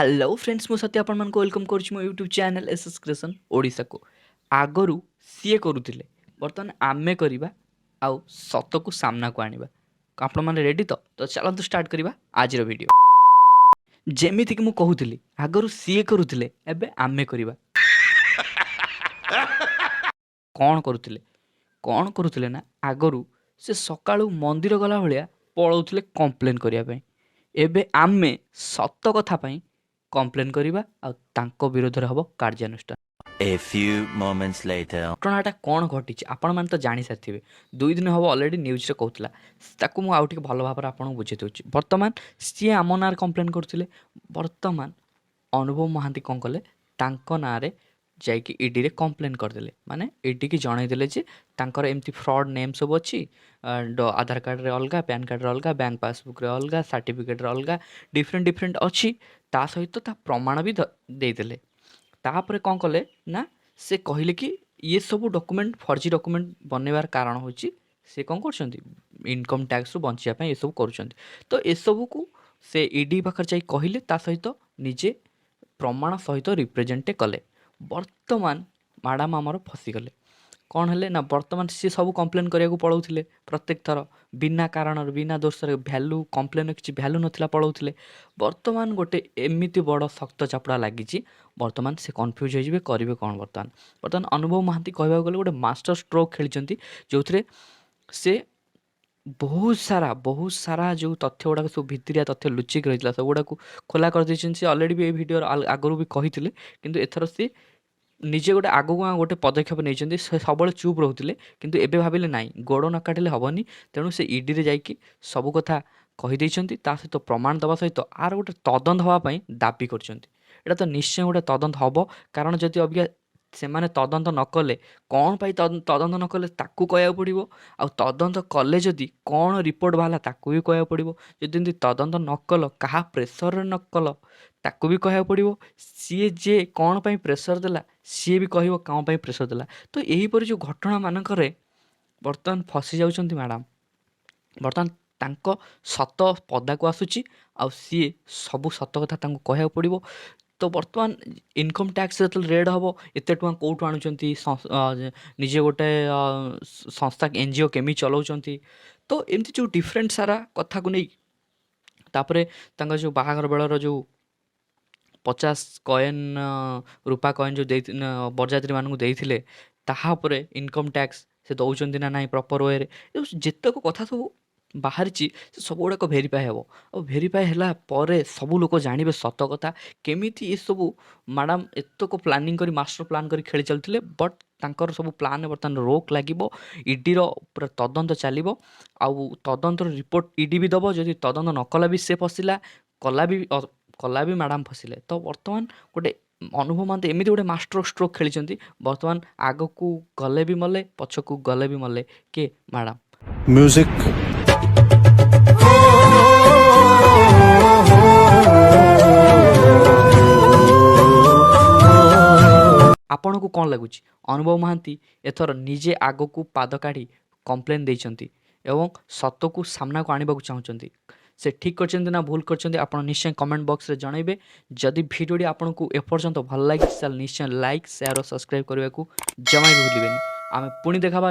Hello friends, ମୁଁ ସତ୍ୟ ଆପଣମାନଙ୍କୁ welcome କରୁଛି ମୋ YouTube channel S S creation ଓଡ଼ିଶାକୁ। ଆଗରୁ ସିଏ କରୁଥିଲେ, ବର୍ତ୍ତମାନ ଆମେ କରିବା ଆଉ ସତକୁ ସାମ୍ନାକୁ ଆଣିବା। ଆପଣମାନେ ରେଡ଼ି ତ? ତ ଚାଲନ୍ତୁ ଷ୍ଟାର୍ଟ କରିବା ଆଜିର ଭିଡ଼ିଓ। ଯେମିତିକି ମୁଁ କହୁଥିଲି, ଆଗରୁ ସିଏ କରୁଥିଲେ, ଏବେ ଆମେ କରିବା। କ'ଣ କରୁଥିଲେ? କ'ଣ କରୁଥିଲେ ନା, ଆଗରୁ ସେ ସକାଳୁ ମନ୍ଦିର ଗଲା ଭଳିଆ ପଳାଉଥିଲେ କମ୍ପ୍ଲେନ୍ କରିବା ପାଇଁ। ଏବେ ଆମେ ସତ କଥା ପାଇଁ କମ୍ପ୍ଲେନ୍ କରିବା ଆଉ ତାଙ୍କ ବିରୋଧରେ ହେବ କାର୍ଯ୍ୟାନୁଷ୍ଠାନ। A few moments later. ଘଟଣାଟା କ'ଣ ଘଟିଛି ଆପଣମାନେ ତ ଜାଣିସାରିଥିବେ। 2 ଦିନ ହେବ ଅଲରେଡ଼ି ନ୍ୟୁଜ୍ରେ କହୁଥିଲା। ତାକୁ ମୁଁ ଆଉ ଟିକେ ଭଲ ଭାବରେ ଆପଣଙ୍କୁ ବୁଝେଇ ଦେଉଛି। ବର୍ତ୍ତମାନ ସିଏ ଆମ ନାଁରେ କମ୍ପ୍ଲେନ୍ କରୁଥିଲେ। ବର୍ତ୍ତମାନ ଅନୁଭବ ମହାନ୍ତି କ'ଣ କଲେ? ତାଙ୍କ ନାଁରେ ଯାଇକି ଇଡ଼ିରେ କମ୍ପ୍ଲେନ୍ କରିଦେଲେ। ମାନେ ଇଡ଼ିକି ଜଣାଇଦେଲେ ଯେ ତାଙ୍କର ଏମିତି ଫ୍ରଡ଼୍ ନେମ୍ ସବୁ ଅଛି ଆଣ୍ଡ ଆଧାର କାର୍ଡ଼ରେ ଅଲଗା, ପ୍ୟାନ୍ କାର୍ଡ଼ରେ ଅଲଗା, ବ୍ୟାଙ୍କ ପାସବୁକ୍ରେ ଅଲଗା, ସାର୍ଟିଫିକେଟ୍ରେ ଅଲଗା, ଡିଫରେଣ୍ଟ ଡିଫରେଣ୍ଟ ଅଛି। ତା ସହିତ ତା ପ୍ରମାଣ ବି ଦେଇଦେଲେ। ତାପରେ କ'ଣ କଲେ ନା, ସେ କହିଲେ କି ଇଏ ସବୁ ଡକୁମେଣ୍ଟ, ଫର୍ଜି ଡକୁମେଣ୍ଟ ବନେଇବାର କାରଣ ହେଉଛି ସେ କ'ଣ କରୁଛନ୍ତି, ଇନକମ୍ ଟ୍ୟାକ୍ସରୁ ବଞ୍ଚିବା ପାଇଁ ଏସବୁ କରୁଛନ୍ତି। ତ ଏସବୁକୁ ସେ ଇଡ଼ି ପାଖରେ ଯାଇ କହିଲେ, ତା ସହିତ ନିଜେ ପ୍ରମାଣ ସହିତ ରିପ୍ରେଜେଣ୍ଟ କଲେ। ବର୍ତ୍ତମାନ ମ୍ୟାଡ଼ାମ୍ ଆମର ଫସିଗଲେ। କ'ଣ ହେଲେ ନା, ବର୍ତ୍ତମାନ ସିଏ ସବୁ କମ୍ପ୍ଲେନ୍ କରିବାକୁ ପଳାଉଥିଲେ ପ୍ରତ୍ୟେକ ଥର, ବିନା କାରଣରେ, ବିନା ଦୋଷରେ। ଭ୍ୟାଲୁ, କମ୍ପ୍ଲେନ୍ର କିଛି ଭ୍ୟାଲୁ ନଥିଲା, ପଳାଉଥିଲେ। ବର୍ତ୍ତମାନ ଗୋଟେ ଏମିତି ବଡ଼ ଶକ୍ତ ଚାପୁଡ଼ା ଲାଗିଛି, ବର୍ତ୍ତମାନ ସେ କନଫ୍ୟୁଜ୍ ହେଇଯିବେ, କରିବେ କ'ଣ ବର୍ତ୍ତମାନ। ବର୍ତ୍ତମାନ ଅନୁଭବ ମହାନ୍ତି କହିବାକୁ ଗଲେ ଗୋଟେ ମାଷ୍ଟର ଷ୍ଟ୍ରୋକ୍ ଖେଳିଛନ୍ତି, ଯେଉଁଥିରେ ସେ ବହୁତ ସାରା, ବହୁତ ସାରା ଯେଉଁ ତଥ୍ୟ ଗୁଡ଼ାକ ସବୁ ଭିତିରିଆ ତଥ୍ୟ ଲୁଚିକି ରହିଥିଲା, ସବୁଗୁଡ଼ାକୁ ଖୋଲା କରିଦେଇଛନ୍ତି। ସେ ଅଲରେଡ଼ି ବି ଏଇ ଭିଡ଼ିଓର ଆଗରୁ ବି କହିଥିଲେ, କିନ୍ତୁ ଏଥର ସେ ନିଜେ ଗୋଟେ ଆଗକୁ ଗୋଟେ ପଦକ୍ଷେପ ନେଇଛନ୍ତି। ସେ ସବୁବେଳେ ଚୁପ୍ ରହୁଥିଲେ, କିନ୍ତୁ ଏବେ ଭାବିଲେ ନାଇଁ, ଗୋଡ଼ ନ କାଟିଲେ ହେବନି। ତେଣୁ ସେ ଇଡ଼ିରେ ଯାଇକି ସବୁ କଥା କହିଦେଇଛନ୍ତି। ତା ସହିତ ପ୍ରମାଣ ଦେବା ସହିତ ଆର ଗୋଟେ ତଦନ୍ତ ହେବା ପାଇଁ ଦାବି କରିଛନ୍ତି। ଏଇଟା ତ ନିଶ୍ଚୟ ଗୋଟେ ତଦନ୍ତ ହେବ, କାରଣ ଯଦି ଅବିକା ସେମାନେ ତଦନ୍ତ ନ କଲେ, କ'ଣ ପାଇଁ ତଦନ୍ତ ନ କଲେ ତାକୁ କହିବାକୁ ପଡ଼ିବ। ଆଉ ତଦନ୍ତ କଲେ ଯଦି କ'ଣ ରିପୋର୍ଟ ବାହାରିଲା, ତାକୁ ବି କହିବାକୁ ପଡ଼ିବ। ଯଦି ଏମିତି ତଦନ୍ତ ନ କଲ, କାହା ପ୍ରେସରରେ ନ କଲ, ତାକୁ ବି କହିବାକୁ ପଡ଼ିବ। ସିଏ ଯିଏ କ'ଣ ପାଇଁ ପ୍ରେସର ଦେଲା, ସିଏ ବି କହିବ କ'ଣ ପାଇଁ ପ୍ରେସର ଦେଲା। ତ ଏହିପରି ଯେଉଁ ଘଟଣା ମାନଙ୍କରେ ବର୍ତ୍ତମାନ ଫସି ଯାଉଛନ୍ତି ମ୍ୟାଡ଼ାମ୍, ବର୍ତ୍ତମାନ ତାଙ୍କ ସତ ପଦାକୁ ଆସୁଛି ଆଉ ସିଏ ସବୁ ସତ କଥା ତାଙ୍କୁ କହିବାକୁ ପଡ଼ିବ। ତ ବର୍ତ୍ତମାନ ଇନକମ୍ ଟ୍ୟାକ୍ସ ଯେତେବେଳେ ରେଡ଼୍ ହେବ, ଏତେ ଟଙ୍କା କେଉଁଠୁ ଆଣୁଛନ୍ତି, ନିଜେ ଗୋଟେ ସଂସ୍ଥା, ଏନଜିଓ କେମିତି ଚଲାଉଛନ୍ତି, ତ ଏମିତି ଯେଉଁ ଡିଫରେଣ୍ଟ ସାରା କଥାକୁ ନେଇ, ତାପରେ ତାଙ୍କ ଯେଉଁ ବାହାଘର ବେଳର ଯେଉଁ 50 କଏନ୍, ରୂପା କଏନ୍ ଯେଉଁ ଦେଇ ବରଯାତ୍ରୀମାନଙ୍କୁ ଦେଇଥିଲେ, ତାହା ଉପରେ ଇନକମ୍ ଟ୍ୟାକ୍ସ ସେ ଦେଉଛନ୍ତି ନା ନାହିଁ ପ୍ରପର୍ ୱେରେ, ଯେତେକ କଥା ସବୁ ବାହାରିଛି, ସେ ସବୁ ଗୁଡ଼ାକ ଭେରିଫାଏ ହେବ। ଆଉ ଭେରିଫାଏ ହେଲା ପରେ ସବୁ ଲୋକ ଜାଣିବେ ସତ କଥା, କେମିତି ଏସବୁ ମ୍ୟାଡ଼ାମ୍ ଏତକ ପ୍ଲାନିଂ କରି, ମାଷ୍ଟର ପ୍ଲାନ୍ କରି ଖେଳି ଚାଲୁଥିଲେ। ବଟ୍ ତାଙ୍କର ସବୁ ପ୍ଲାନ୍ ବର୍ତ୍ତମାନ ରୋକ୍ ଲାଗିବ। ଇଡ଼ିର ପୁରା ତଦନ୍ତ ଚାଲିବ ଆଉ ତଦନ୍ତର ରିପୋର୍ଟ ଇଡ଼ି ବି ଦେବ। ଯଦି ତଦନ୍ତ ନ କଲା ବି ସେ ଫସିଲା, କଲା ବି ମ୍ୟାଡ଼ାମ୍ ଫସିଲେ। ତ ବର୍ତ୍ତମାନ ଗୋଟେ ଅନୁଭବ ମହାନ୍ତି ଏମିତି ଗୋଟେ ମାଷ୍ଟର ଷ୍ଟ୍ରୋକ୍ ଖେଳିଛନ୍ତି, ବର୍ତ୍ତମାନ ଆଗକୁ ଗଲେ ବି ମଲେ, ପଛକୁ ଗଲେ ବି ମଲେ। କିଏ? ମ୍ୟାଡ଼ାମ୍। Music. ଆପଣଙ୍କୁ କ'ଣ ଲାଗୁଛି? ଅନୁଭବ ମହାନ୍ତି ଏଥର ନିଜେ ଆଗକୁ ପାଦ କାଢ଼ି କମ୍ପ୍ଲେନ୍ ଦେଇଛନ୍ତି ଏବଂ ସତକୁ ସାମ୍ନାକୁ ଆଣିବାକୁ ଚାହୁଁଛନ୍ତି। ସେ ଠିକ୍ କରିଛନ୍ତି ନା ଭୁଲ କରିଛନ୍ତି, ଆପଣ ନିଶ୍ଚୟ କମେଣ୍ଟ ବକ୍ସରେ ଜଣାଇବେ। ଯଦି ଭିଡ଼ିଓଟି ଆପଣଙ୍କୁ ଏପର୍ଯ୍ୟନ୍ତ ଭଲ ଲାଗିଛି, ତାହେଲେ ନିଶ୍ଚୟ ଲାଇକ୍, ସେୟାର ଓ ସବସ୍କ୍ରାଇବ୍ କରିବାକୁ ଜମା ବି ଭୁଲିବେନି। ଆମେ ପୁଣି ଦେଖାବା।